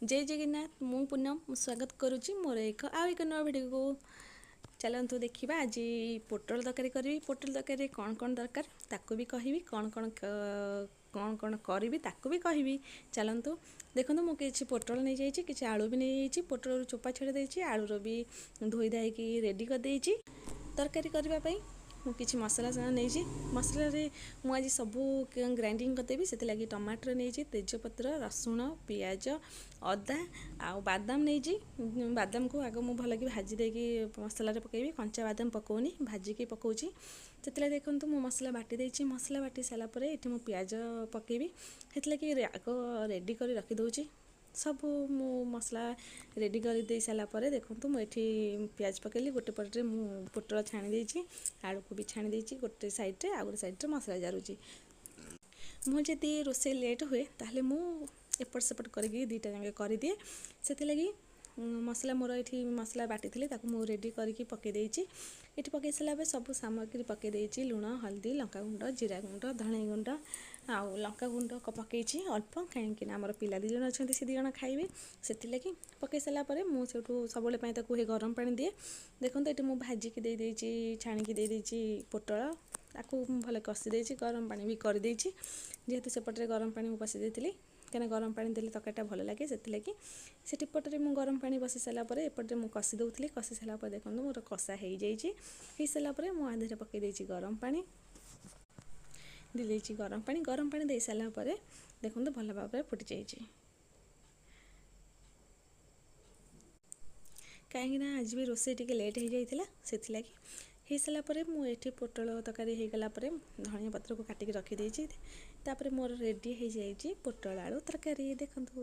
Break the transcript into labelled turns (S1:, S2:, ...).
S1: ଜୟ ଜଗନ୍ନାଥ। ମୁଁ ପୁନମ, ମୁଁ ସ୍ୱାଗତ କରୁଛି ମୋର ଆଉ ଏକ ନୂଆ ଭିଡ଼ିଓକୁ। ଚାଲନ୍ତୁ ଦେଖିବା, ଆଜି ପୋଟଳ ତରକାରୀ କରିବି। ପୋଟଳ ତରକାରୀରେ କ'ଣ କ'ଣ ଦରକାର ତାକୁ ବି କହିବି, କ'ଣ କ'ଣ କ'ଣ କ'ଣ କରିବି ତାକୁ ବି କହିବି। ଚାଲନ୍ତୁ ଦେଖନ୍ତୁ, ମୁଁ କିଛି ପୋଟଳ ନେଇଯାଇଛି, କିଛି ଆଳୁ ବି ନେଇଯାଇଛି। ପୋଟଳରୁ ଚୋପା ଛଡ଼େଇ ଦେଇଛି, ଆଳୁର ବି ଧୋଇ ଧାଇକି ରେଡ଼ି କରିଦେଇଛି। ତରକାରୀ କରିବା ପାଇଁ ମୁଁ କିଛି ମସଲା ନେଇଛି। ମସଲାରେ ମୁଁ ଆଜି ସବୁ ଗ୍ରାଇଣ୍ଡିଙ୍ଗ କରିଦେବି, ସେଥିଲାଗି ଟମାଟର ନେଇଛି, ତେଜପତ୍ର, ରସୁଣ, ପିଆଜ, ଅଦା ଆଉ ବାଦାମ ନେଇଛି। ବାଦାମକୁ ଆଗ ମୁଁ ଭଲକି ଭାଜି ଦେଇକି ମସଲାରେ ପକାଇବି। କଞ୍ଚା ବାଦାମ ପକାଉନି, ଭାଜିକି ପକାଉଛି। ସେଥିଲାଗି ଦେଖନ୍ତୁ, ମୁଁ ମସଲା ବାଟି ଦେଇଛି। ମସଲା ବାଟି ସାରିଲା ପରେ ଏଠି ମୁଁ ପିଆଜ ପକାଇବି, ସେଥିଲାଗି ଆଗ ରେଡ଼ି କରି ରଖିଦେଉଛି। ସବୁ ମୁଁ ମସଲା ରେଡ଼ି କରି ଦେଇ ସାରିଲା ପରେ ଦେଖନ୍ତୁ, ମୁଁ ଏଠି ପିଆଜ ପକାଇଲି। ଗୋଟେ ପଟରେ ମୁଁ ପୋଟଳ ଛାଣି ଦେଇଛି, ଆଳୁକୁ ବି ଛାଣି ଦେଇଛି ଗୋଟେ ସାଇଡ଼୍ରେ, ଆଉ ଗୋଟେ ସାଇଡ଼୍ରେ ମସଲା ଜାରୁଛି। ମୁଁ ଯଦି ରୋଷେଇ ଲେଟ୍ ହୁଏ, ତାହେଲେ ମୁଁ ଏପଟ ସେପଟ କରିକି ଦୁଇଟା ଯାକ କରିଦିଏ। ସେଥିଲାଗି ମସଲା ମୋର ଏଠି ମସଲା ବାଟିଥିଲି, ତାକୁ ମୁଁ ରେଡ଼ି କରିକି ପକାଇ ଦେଇଛି। ଏଠି ପକାଇ ସାରିଲା ପରେ ସବୁ ସାମଗ୍ରୀ ପକାଇ ଦେଇଛି: ଲୁଣ, ହଳଦୀ, ଲଙ୍କାଗୁଣ୍ଡ, ଜିରା ଗୁଣ୍ଡ, ଧନିଆ ଗୁଣ୍ଡ ଆଉ ଲଙ୍କାଗୁଣ୍ଡ ପକାଇଛି ଅଳ୍ପ, କାହିଁକିନା ଆମର ପିଲା 2 ଜଣ ଅଛନ୍ତି, ସେ 2 ଜଣ ଖାଇବେ ସେଥିଲାଗି। ପକାଇ ସାରିଲା ପରେ ମୁଁ ସେଇଠୁ ସବୁବେଳେ ପାଇଁ ତାକୁ ଗରମ ପାଣି ଦିଏ। ଦେଖନ୍ତୁ, ଏଠି ମୁଁ ଭାଜିକି ଦେଇଦେଇଛି, ଛାଣିକି ଦେଇଦେଇଛି ପୋଟଳ, ତାକୁ ମୁଁ ଭଲ କଷି ଦେଇଛି, ଗରମ ପାଣି ବି କରିଦେଇଛି। ଯେହେତୁ ସେପଟରେ ଗରମ ପାଣି ମୁଁ ବସାଇ ଦେଇଥିଲି, କାହିଁକିନା ଗରମ ପାଣି ଦେଲେ ତରକାରୀଟା ଭଲ ଲାଗେ, ସେଥିଲାଗି ସେଠି ପଟରେ ମୁଁ ଗରମ ପାଣି ବସାଇ ସାରିଲା ପରେ ଏପଟରେ ମୁଁ କଷି ଦେଉଥିଲି। କଷି ସାରିଲା ପରେ ଦେଖନ୍ତୁ, ମୋର କଷା ହେଇଯାଇଛି। ହେଇସାରିଲା ପରେ ମୁଁ ଆ ଦେହରେ ପକାଇ ଦେଇଛି ଗରମ ପାଣି, ଦେଇଦେଇଛି ଗରମ ପାଣି। ଗରମ ପାଣି ଦେଇ ସାରିଲା ପରେ ଦେଖନ୍ତୁ, ଭଲ ଭାବରେ ଫୁଟି ଯାଇଛି। କାହିଁକିନା ଆଜି ବି ରୋଷେଇ ଟିକେ ଲେଟ୍ ହେଇଯାଇଥିଲା, ସେଥିଲାଗି। ହେଇସାରିଲା ପରେ ମୁଁ ଏଠି ପୋଟଳ ତରକାରୀ ହେଇଗଲା ପରେ ଧନିଆ ପତ୍ରକୁ କାଟିକି ରଖିଦେଇଛି। ତାପରେ ମୋର ରେଡ଼ି ହେଇଯାଇଛି ପୋଟଳ ଆଳୁ ତରକାରୀ। ଦେଖନ୍ତୁ।